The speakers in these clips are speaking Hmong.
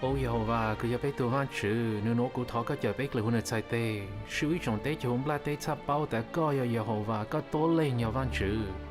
Au Yehauvas, koj yog peb tus Vajtswv, nws nuav kuv thov koj cawm peb dlawg huv nws txhais teg, sib ua ib tsoom teb chaws huv nplaj teb txhaj paub tas koj yog Yehauvas, koj tuab leeg yog Vajtswv.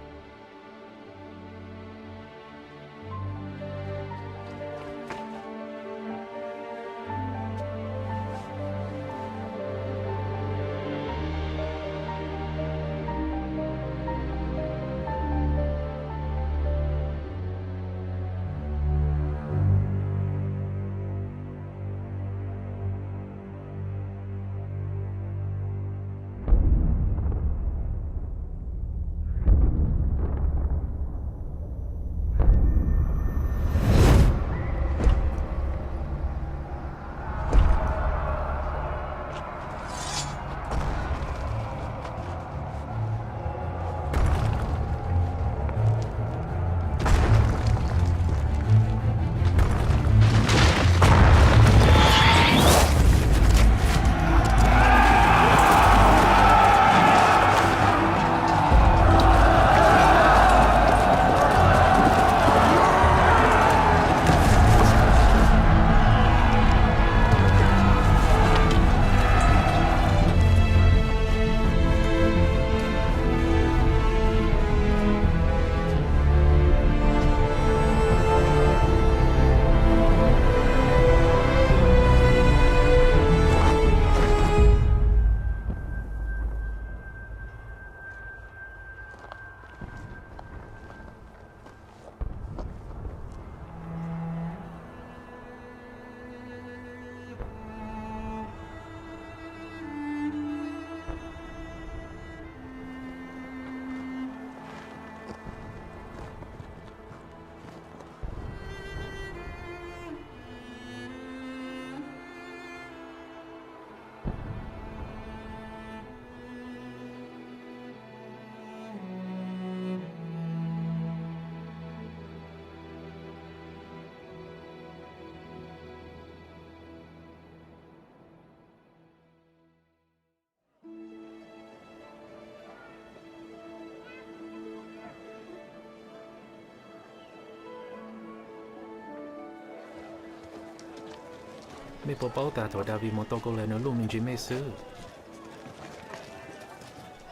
Mej puas paub tas thaum Daviv mus tau Kaulais nws luj me ntsis mej xwb?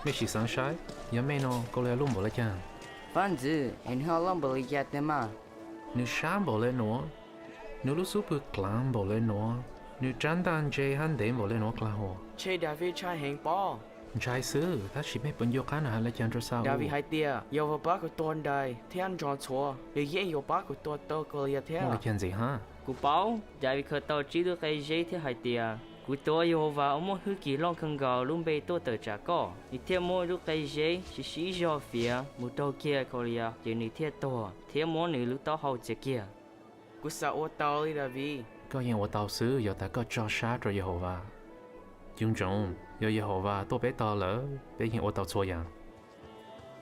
Mej sim xaav saib, yog mej no Kaulais luj npaum le caag? Vaaj ntxwv, es nwg ho loj npaum le caag tag mas? Nwg sab npaum le nuav, nwg lub xub pwg dlaav npaum le nuav, nwg rab ntaj ntse hab ntev npaum le nuav dlaag hua. Ntshe Daviv ntshai heev pob. Ntshai xwb, tab sis mej puas ncu qab nwg has le caag rua Xa-ules? Daviv hais tias, Yog vauv pab kuv tua nrais thiab ntsos txhuav, nws yeej yuav pab kuv tua tau Kaulais thiab. Muaj le caag ntxiv hab? Kuv paub, Daviv khaws tau tsib lub qe zeb thiab hais tias, Kuv tuav Yehauvas uas muaj hwj chim loj kawg nkaus lub npe tuaj tawm tsam koj, nws thiaj muab lub qe zeb tsis sib zog fiav mus raug kiag Kaulais, ces nws thiaj tuag thiab muab nws lub taub hau txias kiag. Kuv xav ua tau li Daviv. Koj yeej ua tau xwb yog tas koj tso sab rua Yehauvas. Ncoo ntsoov, yog Yehauvas tuaj peb tog lawm, peb yeej ua tau txhua yaam.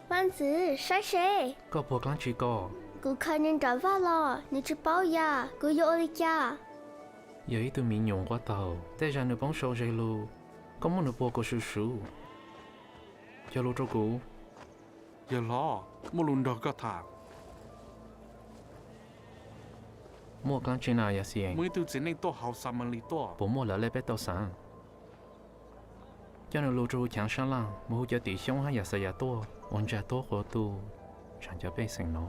Vaaj ntxwv, saib seb. Koj puag dlaab tsi ko? Kuv khaws nws nram vaj los, nws tsis paub ya, kuv yuav ua li cas? Yog ib tug miv nyuam nquab taug, tej zag nws poob sau zes lug, koj muab nws puag kuas suv suv. Cog lug rua kuv. Yawg hlob, muaj lug nrog koj tham. Muaj dlaab tsi na Yaxayees? Muaj ib tug txiv neej tuaj hauv Xamalis tuaj. Puas muaj lawv le peb tau xaav? Coj nws lug rua huv chaav sab laj, mus hu cov tim xyoob hab Yaxayas tuaj ua ntsa tuab qhuav tu tsaam cov pej xeem no.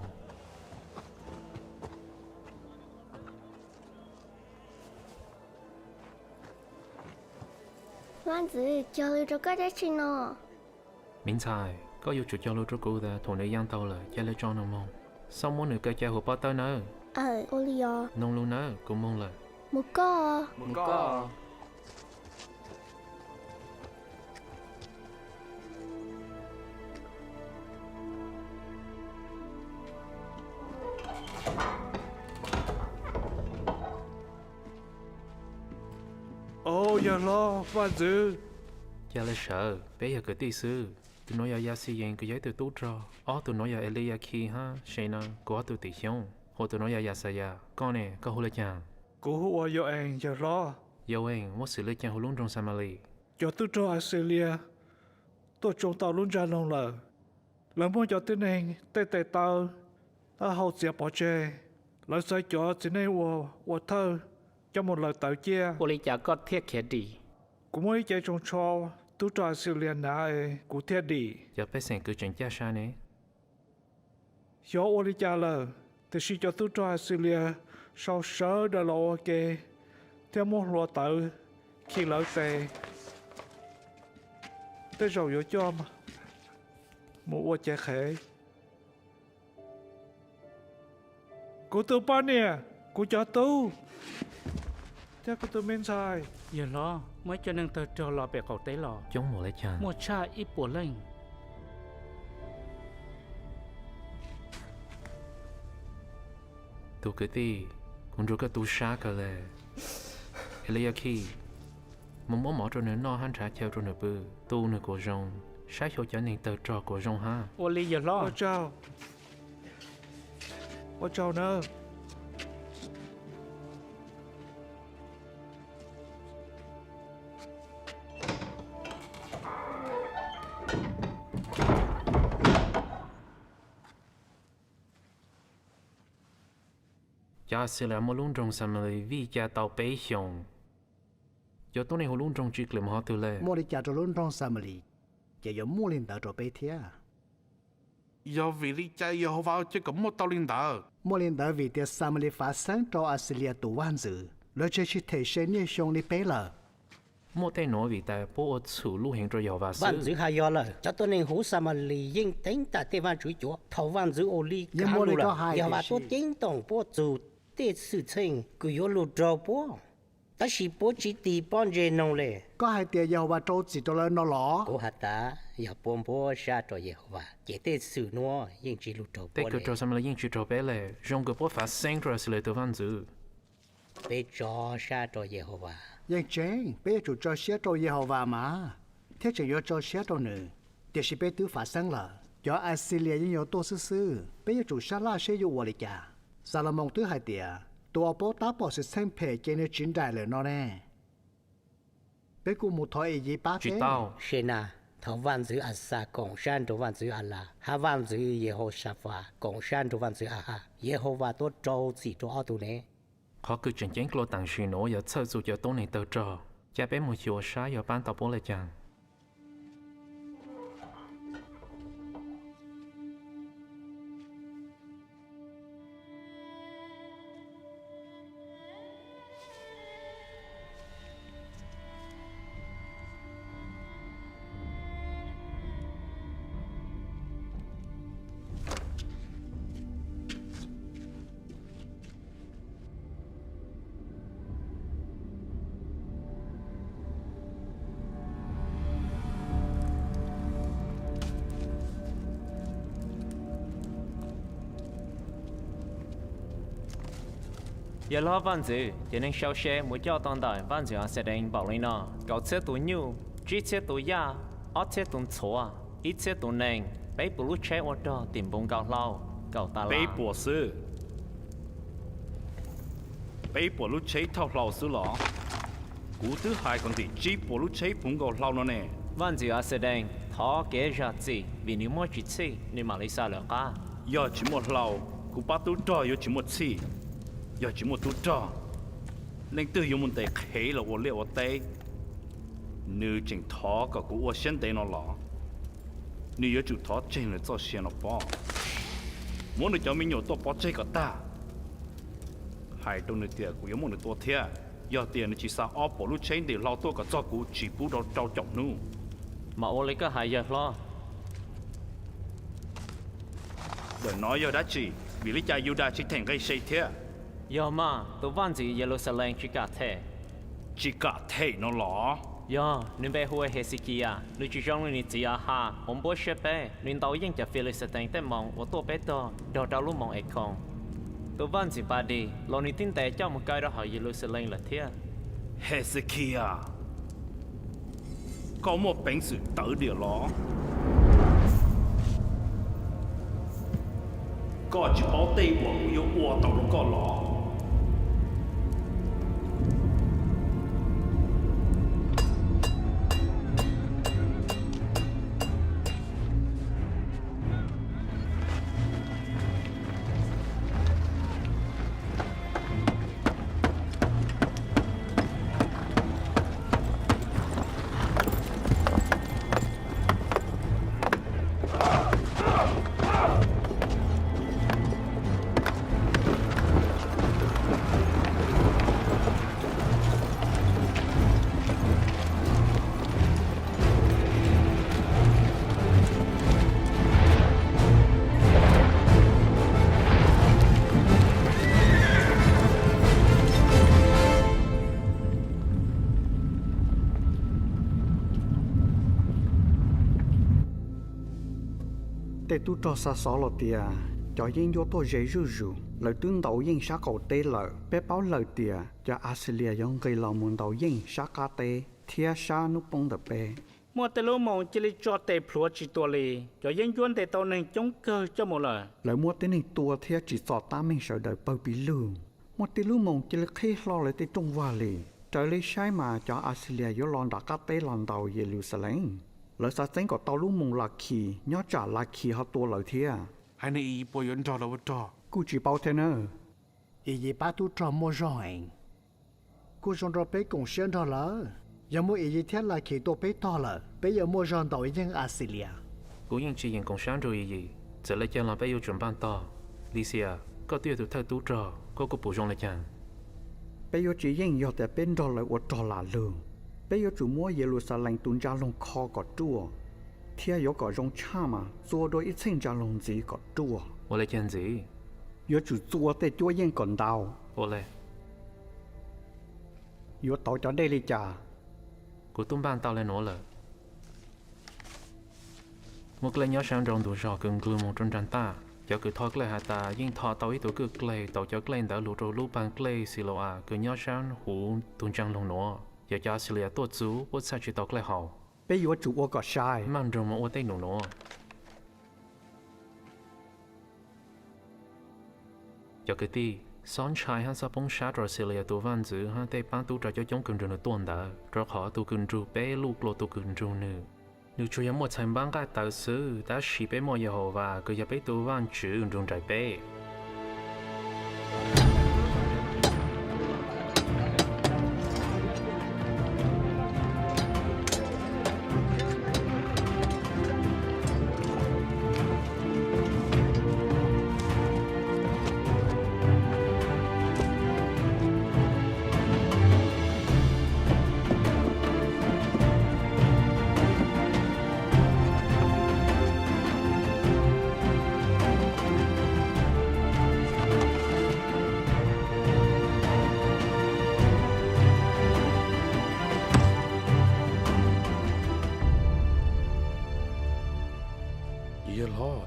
Vaaj ntxwv, cog lug rua koj dlaab tsi no? Miv ntxhais, koj yuav tsum cog lug rua kuv tas thaum nws ya tau lawm ca le tso nws moog. Xob muab nws kaw ca huv pob tawb nawb. Aw, ua li os. Noog lug nawb, kuv moog lawm. Mus koj. Au, yawg hlob, vaj ntxwv. Ca le sawv, peb yog kwv tij xwb. Tug nuav yog Yaxayees, kws yog ib tug tub rog. Ob tug nuav yog Eliyakhi hab Senas, kuv ob tug tim xyoob. Hos tug nuav yog Yaxayas. Koj ne, koj hu le caag? Kuv hu ua Yau-ees, yawg hlob. Yau-ees, muaj xwm le caag huv lub nroog Xamalis? Cov tub rog Axilias tuaj tsoo tau lub ntsa noog lawm. Lawv muab cov tib neeg tej tes taw taub hau txiav pov tseg. Lawv txais cov txiv neej uas ua thawj coj mus lawm tawv ciaj. Ua li cas koj thiaj khiav dim? Kuv muaj ib ce tsoos tsho tub rog Axilias hnav es kuv thiaj dim. Cov pej xeem kwv tseem caj sab ne. Xyov ua li cas lawm, tiam sis cov tub rog Axilias sau sawv daws los ua ke thiab muab hlua tawv khi lawv tes. Tej zaum yuav coj mus ua cev qhev. Kuv tus poj niam, kuv cov tub, thiab kuv tus me ntxhais. Yawg hlob, muaj ib co neeg tawg rog los pem qaum teb los. Coob npaum li cas? Muaj tshaj ib puas leej. Tus kwv tij, kuv nrog koj tu siab kawg li. Eliyakhij, mus muab mov rau nws noj hab nrhav chaw rau nws pw, tu nws kom zoo, saib xyuas cov neeg tawg rog kom zoo hab. Ua li yawg hlob. Ua tsaug nawb. Cov Axilias muab lub nroog Xamalis vij ca tau peb xyoos. Cov tuab neeg hauv lub nroog tsis klim hov twg li. Muaj li cas rau lub nroog Xamalis, ces yuav muaj li ntawd rau peb thiab. Yog vim li cas Yehauvas ua cia kom muaj tau li ntawd? Muaj li ntawd vim tias Xamalis fav xeeb rau Axilias tus vaj ntxwv, lawv tseg tsis them se niaj xyoo li peb lawm. Muaj tej nuav vim tas puab ua txhum luj heev rau Yehauvas xwb. Vaj ntxwv has yog lawm, cov tuab neeg huv Xamalis yeej teev tas tej vaj ntxwv cuav. Thaum vaj ntxwv Aulikav lug lawm, Yehauvas tuab ceeb toom puab txug tej xwm txheej kws yuav lug raug puab, tab sis puab tsis tig pob ntseg noog le. Koj hais tias Yehauvas rau txim rau lawv no los? Kuv has tas yog puab npuab sab rau Yehauvas ces tej xwm nuav yeej tsis lug raug puab le. Tej kws raug Xamalis yeej tsis raug peb le, zoo kws puab fav xeeb rau Axilias tus vaj ntxwv. Peb tso sab rau Yehauvas. Yeej tseeb, peb yuav tsum tso siab rau Yehauvas mas, thiab tseem yuav tso siab rau nws. Tiam sis peb twb fav xeeb lawm, cov Axilias yeej yuav tuaj xwb xwb, peb yuav tsum sab laj seb yuav ua li cas. Xalumoos twb hais tias tus uas paub tab pom xwm txheej phem ces nws tsiv nraim lawm no ne. Peb kuj mus thov Iyiv pab peb. Sena, thaum vaj ntxwv Axas koom sab nrug vaj ntxwv Alas hab vaj ntxwv Yehausafas koom sab nrug vaj ntxwv Ahas, Yehauvas tuaj rau txim rau ob tug ne. Qhov kws tseem ceeb dlua taam sim nuav yog txhawj txug cov tuab neeg tawg rog. Ca peb mus xyuas sab yog paab tau puab le caag. Yawg hlob vaj ntxwv, ces neeg sau se mus coj tau ntawm vaj ntxwv Axadees npaum li no: kaum txhiab tus nyuj, tsib txhiab tus yaj, ob txhiab tus ntxhuav, ib txhiab tus nees, peb puas lub tsheb ua rog tim npoo nkaus hlau, kaum tas las. Peb puas xwb. Peb puas lub tsheb thauj hlau xwb los? Kuv twb hais kom ntim tsib puas lub tsheb puv nkaus hlau no ne. Vaj ntxwv Axadees, thov kev zam txim vim nws muaj tsis txhij nws mam li xa lawv qab. Yog tsis muaj hlau, kuv pab tub rog yuav tsis muaj txhij. Yog tsis muaj tub rog, leej twg yuav mus ntes qhev los ua liaj ua teb? Nws tseem thov kom kuv ua siab ntev no los? Nws yuav tsum thov tseg nws txoj sia no pob. Muab nws cov me nyuam tua pov tseg kom tag. Hais rau nws tias kuv yuav muab nws tua thiab, yog tias nws tsis xa ob puas lub tsheb ntim hlau tuaj kom txog kuv tsis pub rau rau caum hnub. Mas ua li koj hais yawg hlob. Ntawm no yog dab tsi? Vim li cas Yudas tsis them nqe se thiab? Yog mas, tus vaj ntxwv Yeluxalees tsis kam them. Tsis kam them no los? Yog, nws npe hu ua Hexekiyas, nws tsis zoo li nws txiv Ahas uas npuab siab peb. Nws ntaus yeej cov Filixitees tej moos uas tuaj peb tog nrog rau lub moos Ekhoos. Tus vaj ntxwv Padas los nws twb ntes coj mus kaw rau hauv Yeluxalees lawm thiab. Hexekiyas, koj muaj peev xwm tawv diam los? Koj tsis paub tej uas kuv yuav ua tau rau koj los? Tej tub rog xa xov los tias cov yeeb ncuab tuaj ze zuj zus, lawv twb ntaus yeej sab qaum teb lawm. Peb paub lawm tias cov Axilias yuav nqis los mus ntaus yeej sab qab teb thiab sab hnub poob ntawm peb. Muaj tej lub moos cia li tso tes plhuav tsis tua li. Cov yeeb ncuab ntes tau neeg coob kawg coj mus lawm. Lawv muab tej neeg tua thiab tsim txom tab meeg sawv daws pawg pis lug. Muaj tej lub moos cia li qhib hlo lawv tej rooj vag li. Raws li saib mas cov Axilias yuav los nram qab teb los ntaus Yeluxalees. Lawv xav txeeb kom tau lub moos Lakhis nyob tsam Lakhis ho tua lawv thiab. Haiv neeg Iyiv puas yuav nrog lawv ua rog? Kuj tsis paub thiab nawb. Iyiv pab tub rog muaj zog heev, kuj zoo rau peb koom siab nrog lawv. Yog muaj Iyiv thiab Lakhis tua peb tog lawm, peb yuav muaj zog ntaus yeej Axilias. Kuv yeej tsis yeem koom sab nrug Iyiv, txawm le caag los peb yuav tsum npaj tog. Lixia, koj twb yog tus thawj tub rog, koj kuj pum zoo le caag? Peb yuav tsis yeej yog tias peb nrog lawv ua rog lam lug. Peb yuav tsum muab Yeluxalees tus ntsa loog kho kom ruaj, thiab yuav kom zoo tshaj mas txua dua ib txheej ntsa loog ntxiv kom ruaj. Ua le caag ntxiv? Yuav tsum txua tej cuab yeej kom ntau. Ua le. Yuav tauv cov dej li cas? Kuv tub npaj tau le nuav lawm. Muaj dlej nyob sab nraud ntug zog kws nqlug moog rua nraag ntaj. Cov kws tho dlej has tas yeej tho tau ib tug kwj dlej, tau cov dlej ntawd lug rua lub paag dlej Xilau-as kws nyob sab huv tug ntsaa loog nuav. Yog cov Axilias tuaj txug puab txhaj tsis tau dlej haus. Peb yuav tsum ua kom sai. Maj nrug moog ua tej num nuav. Cov kwv tij, xob ntshai hab xob poob sab rua Axilias tus vaaj ntxwv hab tej paab tub rog coob coob kws nrug nwg tuaj ntawd, rua qhov tug kws nrug peb luj dlua tug kws nrug nwg. Nwg tsuas yog muaj txhais npaab nqaj tawv xwb, tab sis peb muaj Yehauvas kws yog peb tug Vaajtswv nrug nraim peb. Yawg hlob,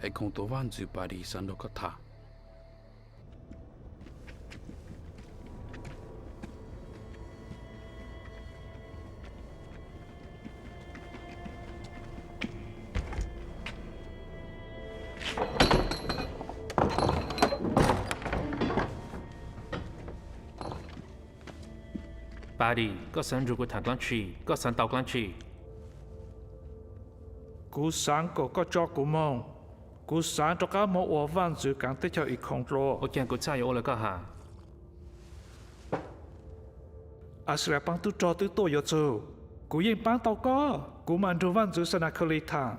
Ekhoos tus vaaj ntxwv Padis xav nrug koj tham. Padis, koj xav nrug kuv tham dlaab tsi? Koj xav tau dlaab tsi? Kuv xaav kom koj tso kuv moog. Kuv xaav rov qab moog ua vaaj ntxwv kaav teb chaws Ekhoos dlua. Ua caag kuv txhaj yuav ua le koj has? Axilias paab tub rog twb tuaj yuav txug. Kuv yeej paab tau koj. Kuv mam nrug vaaj ntxwv Xanakhalis tham.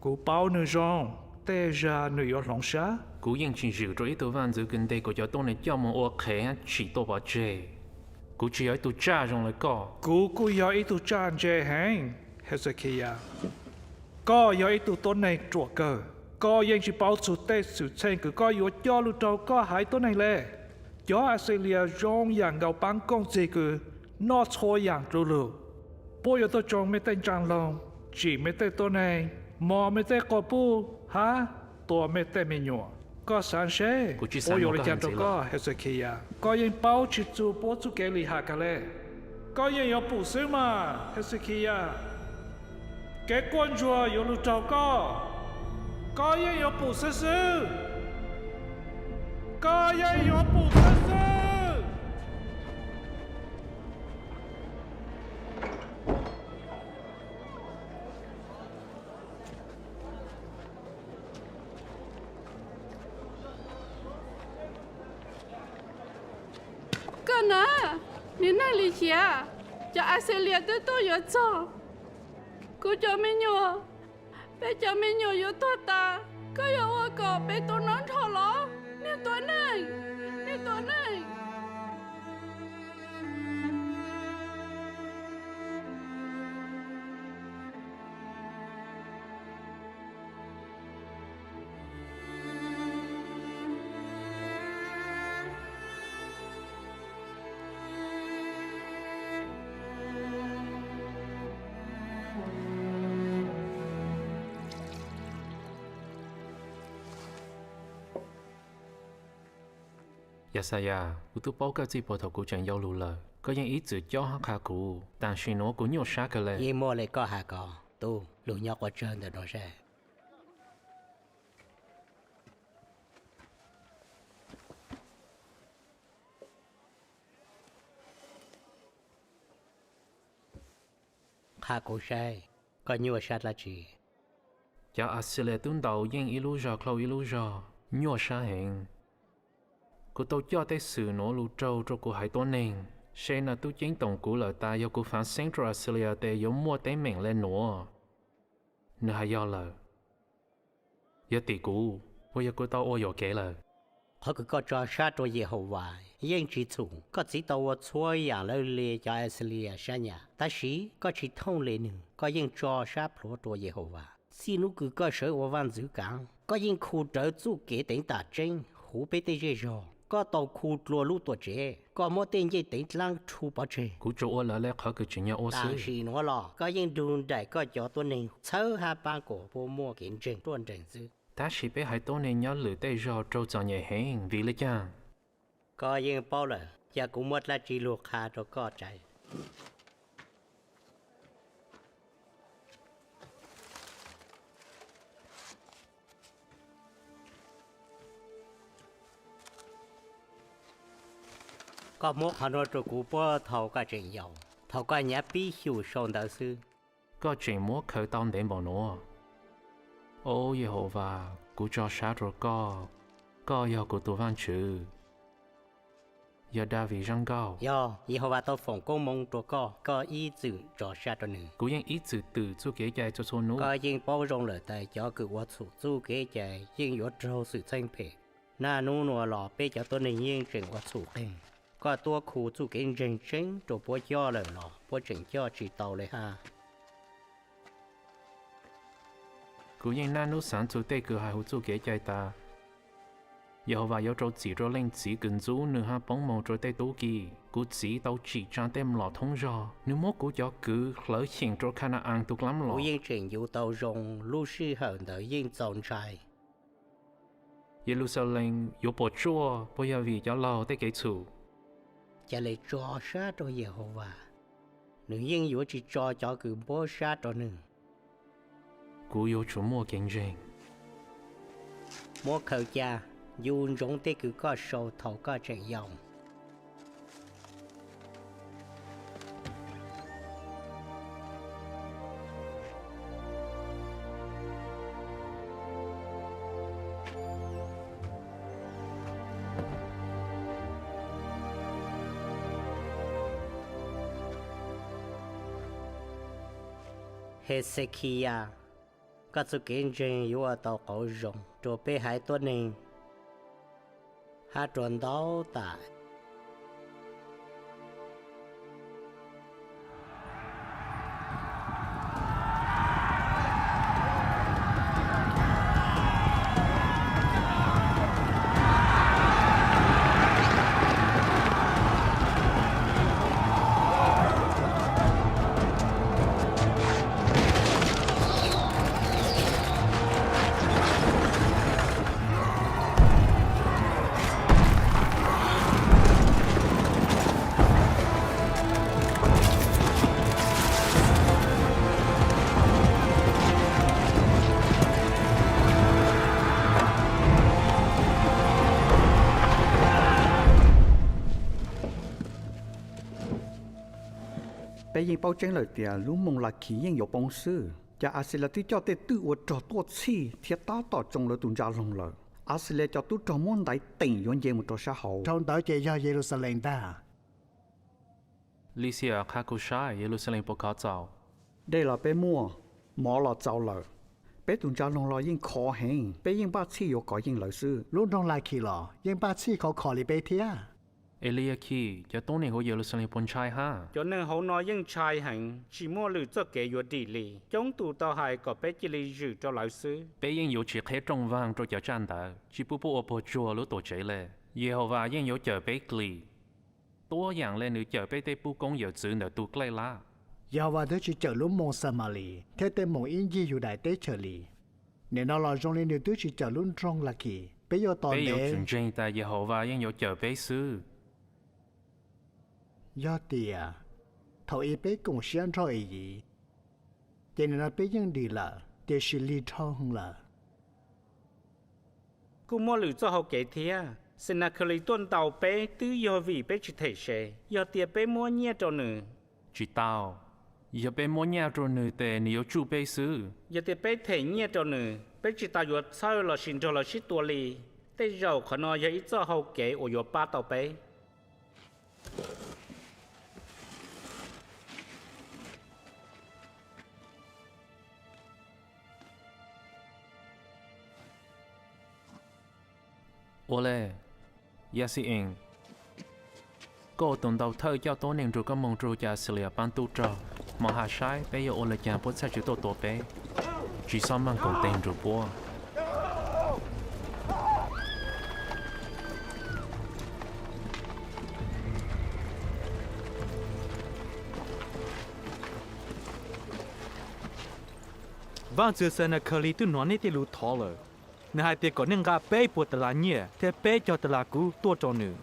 Kuv paub nwg zoo, tej zag nwg yuav hloov sab. Kuv yeej tsis zwm rua ib tug vaaj ntxwv kws nteg kuv cov tuab neeg coj moog ua qhev hab tsim tuaj pov tseg. Kuv tsis yog ib tug tsaj zoo le koj. Kuv kuj yog ib tug tsaj ntse heev, Hexekiyas. Koj yog ib tug tuab neeg ruam kawg. Koj yeej tsis paub txug tej xwm txheej kws koj yuav coj lug raug koj haiv tuab neeg le. Cov Axilias zoo yaam nkaus paab kooj txig kws noj txhua yaam dlua lug. Puab yuav tuaj tsoo mej tej ntsaa loog, tsim mej tej tuab neeg, mos mej tej quas puj hab tua mej tej me nyuam. Koj xaav seb puab yuav ua le caag rua koj, Hexekiyas? Koj yeej paub tsis txug puab txuj kev li has kag le. Koj yeej yuav pum xwb mas, Hexekiyas. Kev quaj ntsuag yuav lug raug koj. Koj yeej yuav pum xwb xwb. Koj yeej yuav pum xwb xwb. Koj na, niag neeg lim hiam, cov Axilias twb tuaj yuav txog. Kuv cov me nyuam, peb cov me nyuam yuav tuag tas, koj yuav ua kom peb tuag nrho los? Niag tuab neeg, niag tuab neeg. Yaxayas, kuv twb paub koj txij puag thaum kuv tseem yau lug lawm. Koj yeej ib txwm cob hab qha kuv, tam sim nuav kuv nyuaj sab kawg le. Yeej muaj le koj has ko, tub, lug nyob quas tsawg ntawm no seb. Qha kuv saib, koj nyuaj sab dlaab tsi? Cov Axilias tub ntaus yeej ib lub zog dlhau ib lub zog, nyuaj sab heev. Kuv tau coj tej xwm nuav lug raug rua kuv haiv tuab neeg, seb naj tub ceeb toom kuv lawm tas yog kuv faav xeeb rua Axilias tes yuav muaj teeb meem le nuav. Nwg has yog lawm. Yog tim kuv, puas yog kuv tau ua yuam kev lawm? Qhov kws koj tso sab rua Yehauvas yeej tsi txhum. Koj txiv tau ua txhua yaam lawv le cov Axilias sab nyam, tab sis koj tsi thooj le nwg, koj yeej tso sab plhuav rua Yehauvas. Txij nub kws koj sawv ua vaaj ntxwv kaav, koj yeej khu rawv txuj kev teev tam tseeb huv peb tej zej zog. Koj tau khu dlua lub tuam tsev, koj muab tej ncej teev dlaab rhu pov tseg. Kuv tsuas ua lawv le qhov kws tsim nyog ua xwb. Tam sim nuav los koj yeej nrug nraim koj cov tuab neeg txhawb hab paab kuas puab muaj kev ntseeg ruaj nreeg xwb. Tab sis peb haiv tuab neeg nyob lwm tej zog raug txom nyem heev, vim le caag? Koj yeej paub lawm, ca kuv muab dlaab tsi lug qha rua koj saib. Koj muab qhov nuav rua kuv puab thaus koj tseem yau, thaus koj nyav pib xyum sau ntawv xwb. Koj tseem muab khaws tau ntev npaum nuav. Au Yehauvas, kuv tso sab rua koj, koj yog kuv tug Vaajtswv, yog Daviv zaj nkauj. Yog, Yehauvas tau foom koob moov rua koj, koj ib txwm tso sab rua nwg. Kuv yeej ib txwm twm txuj kev cai txhua txhua nub. Koj yeej paub zoo lawm tas cov kws ua txhum txuj kev cai yeej yuav raug xwm txheej phem. Naj nub nuav los peb cov tuab neeg yeej tseem ua txhum qeeg. Koj tuab khu txuj kev ntseeg tseeb rua puab coj lawm los puab tseem coj tsi tau le hab. Kuv yeej naj nub xaav txug tej kws hais huv txuj kev cai tas, Yehauvas yuav rau txim rua leej txiv kws ntxub nwg hab poob moog rua tej tub ki. Kuv txiv tau tsim tsaa tej mlom thoob zog, nwg muab kuv cov kwv hlawv xyeem rua Khana-as tug dlaab mlom. Kuv yeej tseem ncu tau zoo lub sij hawm ntawd yeej txaus ntshai. Yeluxalees yuav puas tsuaj puas yog vim cov laug tej kev txhum? Ca le tso sab rua Yehauvas, nwg yeej yuav tsi tso cov kws npuab sab rua nwg. Kuv yuav tsum muaj kev ntseeg. Muab khaws ca, ncu ntsoov tej kws koj sau thaus koj tseem yau. Hexekhiyas, koj txuj kev ntseeg yuav ua tau qauv zoo rua peb haiv tuab neeg hab rua ntau tam. Peb yeej paub tseeb lawm tias lub moos Lakhis yeej yuav poob xwb. Cov Axilias twb coj tej twj ua rog tuaj txhij thiab tab tom tsoo lawv tus ntsa loog lawm. Axilias cov tub rog muab ntaiv teem yuav nce mus rau sab hauv. Dhau ntawd ces yog Yeluxalees ntag. Lisias, qha kuv saib, Yeluxalees puas khov txaus? Dej los peb muaj, mov los txaus lawm. Peb tus ntsa loog los yeej khov heev, peb yeej npaj txhij yuav kov yeej lawv xwb. Lub nroog Lakhis los yeej npaj txhij khov kho li peb thiab. Eliakhis, cov tuab neeg huv Yeluxalees puas ntshai hab? Cov neeg hauv no yeej ntshai heev, tsis muaj lwm txoj kev yuav dim li. Coob tus tau hais kom peb cia li zwm rau lawv xwb. Peb yeej yuav tsis qheb rooj vaag rau cov tsaj ntawd, tsis pub puab ua puag tsuag lub tuam tsev le. Yehauvas yeej yuav cawm peb dlim, tuab yaam le nws cawm peb tej pub koob yawm txwv ntawm tus dlej lab. Yehauvas twb tsis cawm lub moos Xamalis thiab tej moos ib ncig Yudais teb chaws li. Nim no los zoo li nws twb tsis cawm lub nroog Lakhis, Peb yuav tos ntev. Peb yuav tsum ntseeg tas Yehauvas yeej yuav cawm peb xwb. Yog tias thaum ub peb koom siab nrog Iyiv, ces nim no peb yeej dim lawm, tiam sis lig dhau lawm. Kuj muaj lwm txoj hau kev thiab. Xanakhalis tuaj ntaus peb twb yog vim peb tsis them se. Yog tias peb muab nyiaj rau nws. Tsis tau. Yog peb muab nyiaj rau nws ces nws yuav tsuj peb xwb. Yog tias peb them nyiaj rau nws, peb tsis tas yuav txhawj lossis nrog lawv sib tua li. Tej zaum qhov no yog ib txoj hau kev uas yuav pab tau peb. Ua li, Yaxi-ees, koj ua tus ntaus thawj coj tuab neeg nrug koob moog rua cov Axilias paab tub rog. Moog has saib peb yuav ua le caag puab txhaj tsi tuaj tua peb. Tsi xob maaj koom teg nrug puab. Vaajntxwv Xanakhalis twb nov nej tej lus thov lawm. Nws hais tias kom nej nqa peb puas tas las nyiaj thiab peb caug tas las kuv tuaj rau nws.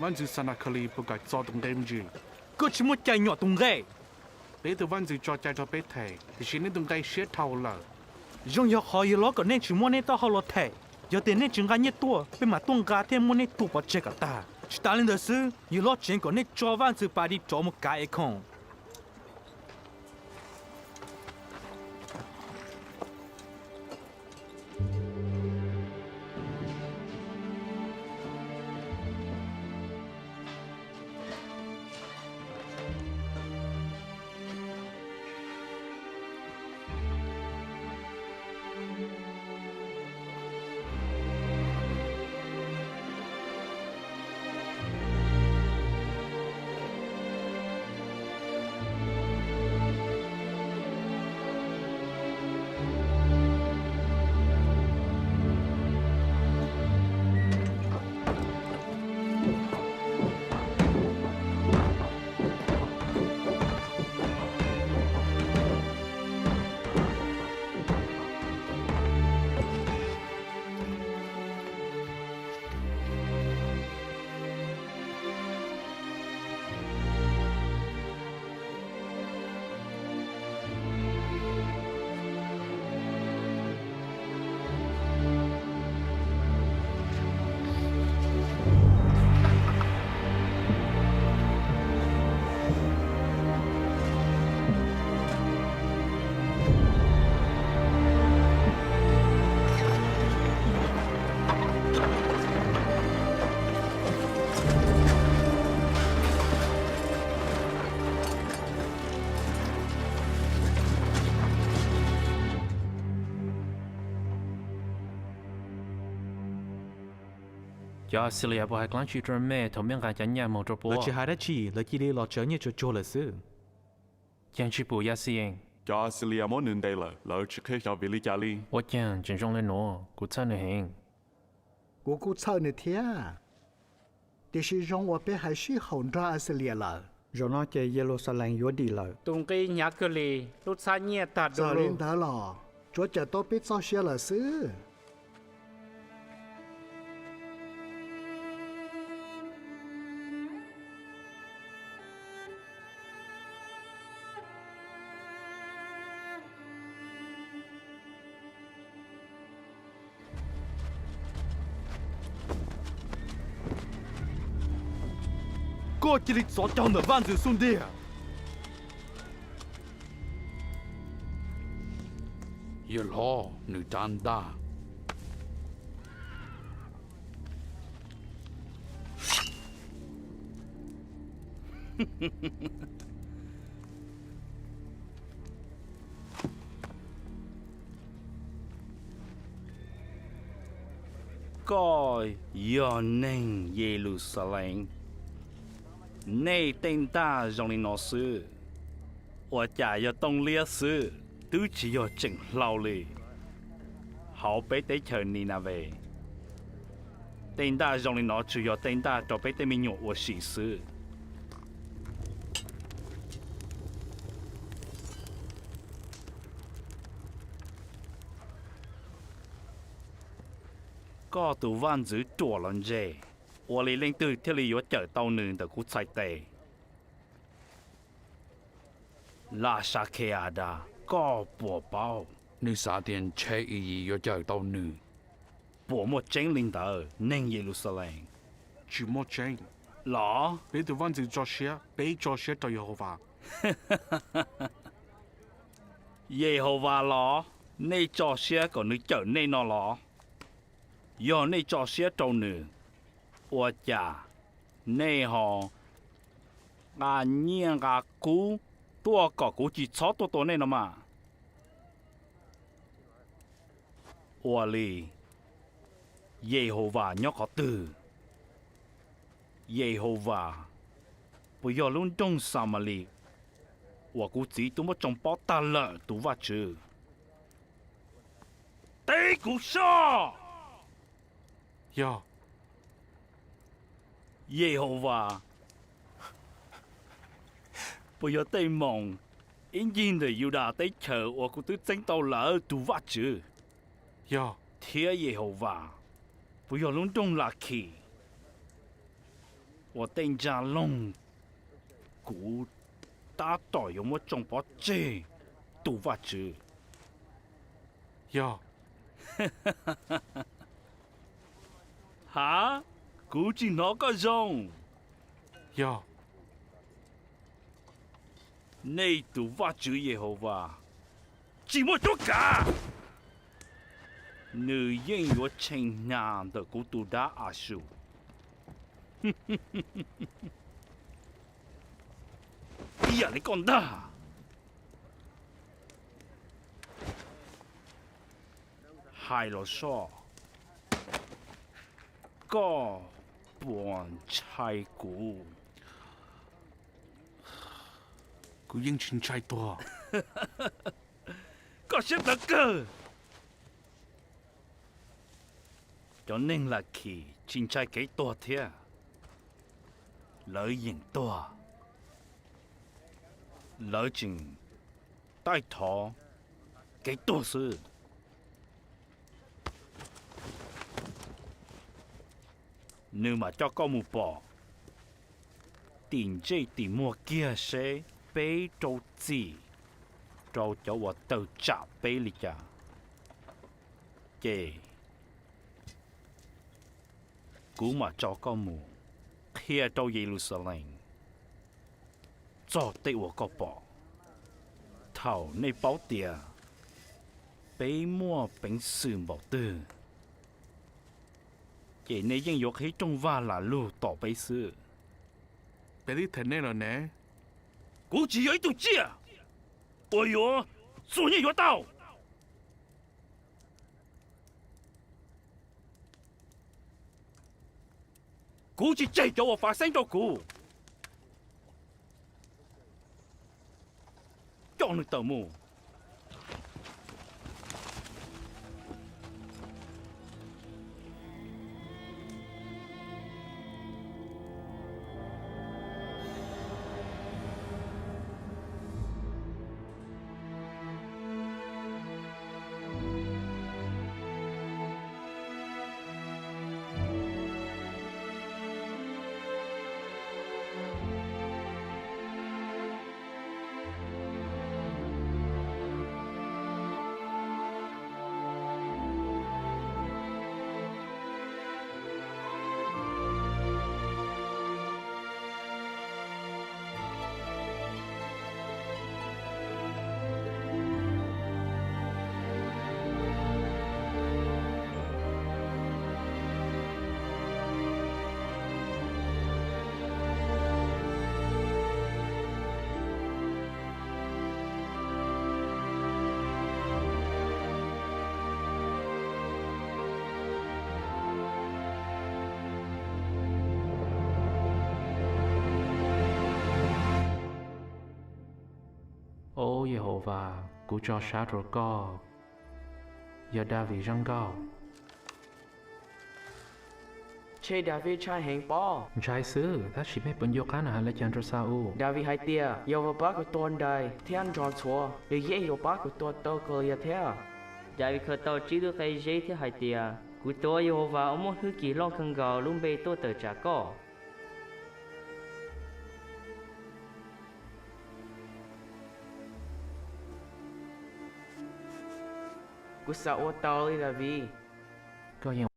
Vaajntxwv Xanakhalis puas kam txo tus nqe me ntsis? Koj tsis muaj cai nyom tus nqe. Peb tug vaajntxwv tso cai rua peb them, tiam sis nej tus nqe siab dhau lawm. Zoo yog qhov yawg lov kom nej tsis muab nej taub hau los them. Yog tias nej tsis nqa nyiaj tuaj, peb mam tuaj nqa thiab muab nej tua pov tseg kom tag. Tsis tas li ntawd xwb, yawg lov tseev kom nej tso vaajntxwv Padis rov mus kav Ekhoos. Cov Axilias puas hais dlaab tsi rua mej thaum mej nqa cov nyaj moog rua puab? Lawv tsis hais dab tsi, lawv cia li los tsaws nyiaj tsuag tsuag lawm xwb. Caag tsis pum Yaxi-ees? Cov Axilias muab nws ntes lawm, lawv tsis qhia xyov vim li cas li. Ua caag tseem zoo le nuav, kuv txhawj nws heev. Kuv kuj txhawj nws thiab. Tiam sis zoo uas peb hais sib haum nrog Axilias lawm. Zaum no ces Yeluxalees yuav dim lawm. Tus nqi hnyav kawg li, lub txhab nyiaj tag du lug. Txawm li ntawd los tsuav cawm tau peb txoj sia lawm xwb. Koj cia li txov caug ntawm vaj ntxwv xub ntiag. Yawg hlob, nws rab ntaj. Koj yog neeg Yeluxalees, nej tej ntaj zoo li no xwb, ua cas yog tooj liab xwb, twb tsis yog tseem hlau li. Hauv peb teb chaws Ninaves, tej ntaj zoo li no tsuas yog tej ntaj rau peb tej me nyuam ua si xwb. Koj tus vaj ntxwv ruam los ntseg, ua li leej twg thiaj li yuav cawm tau nws ntawm kuv txhais tes? Lasakheadas, koj puas paub? Nws xav tias ntshe Iyiv yuav cawm tau nws. Puas muaj tseeb li ntawd, neeg Yeluxalees? Tsis muaj tseeb los? Peb tus vaj ntxwv tso siab, peb tso siab rau Yehauvas. Yehauvas los? Nej tso siab kom nws cawm nej no los? Yog nej tso siab rau nws, ua cas nej ho nqa nyiaj nqa kub tuaj kom kuv tsis txhob tuaj tua nej no mas? Ua li, Yehauvas nyob qhov twg? Yehauvas puas yog lub nroog Xamalis uas kuv txiv twb muab tsoo pob tag lawm tus vaj tswv? Teb kuv soj! Yog. Yehauvas puas yog tej moos ib ncig ntawm Yudas teb chaws uas kuv twb txeeb tau lawm tus vaj tswv? Yog. Thiab Yehauvas puas yog lub nroog Lakhis uas tej ntsa loog kuv tab tom yuav muab tsoo pov tseg tus vaj tswv? Yog. Hav, kuv tsis hnov koj zoo. Yog. Nej tus vaj tswv Yehauvas tsis muaj cuab kav, nws yeej yuav tshee hnyav ntawm kuv tus dab Asus. Ib yam li koj ntag. Hais los soj, koj puas ntshai kuv? Kuv yeej tsis ntshai tuag. Koj siab dawb kawg. Cov neeg Lakhis tsis ntshai kev tuag thiab. Lawv yeem tuag, lawv tseem taij thov kev tuag xwb. Nws mam coj koj mus pom tim ntsej tim muag kiag seb peb rau txim rau cov uas tawm tsam peb li cas, ces kuv mam tso koj mus qhia rau Yeluxalees txog tej uas koj pom. Thaum nej paub tias peb muaj peev xwm npaum twg, ces nej yeej yuav qhib rooj vag lam lug tom peb xwb. Peb twb them nej lawm ne. Kuv tsis yog ib tug tsiaj uas yuav txuag nyiaj yuav tau. Kuv tsis tseg cov uas fav xeeb rau kuv. Coj nws tawm mus. Au Yehauvas, kuv tso sab rau koj. Yog Daviv zaj nkauj. Ntshe Daviv ntshai heev pob? Ntshai xwb, tab sis mej puas nco qab nws hais li cas rau Xa-ules? Daviv hais tias, Yehauvas pab kuv tua nrais thiab nrog ntxhuav, nws yeej yuav pab kuv tua tau Kauli-as thiab. Daviv khaws tau tsib lub qe zeb thiab hais tias, Kuv tuav Yehauvas uas muaj hwj chim loj kawg nkaus lub npe tuaj tawm tsam koj. Kuv xav ua tau li Daviv. Koj yeej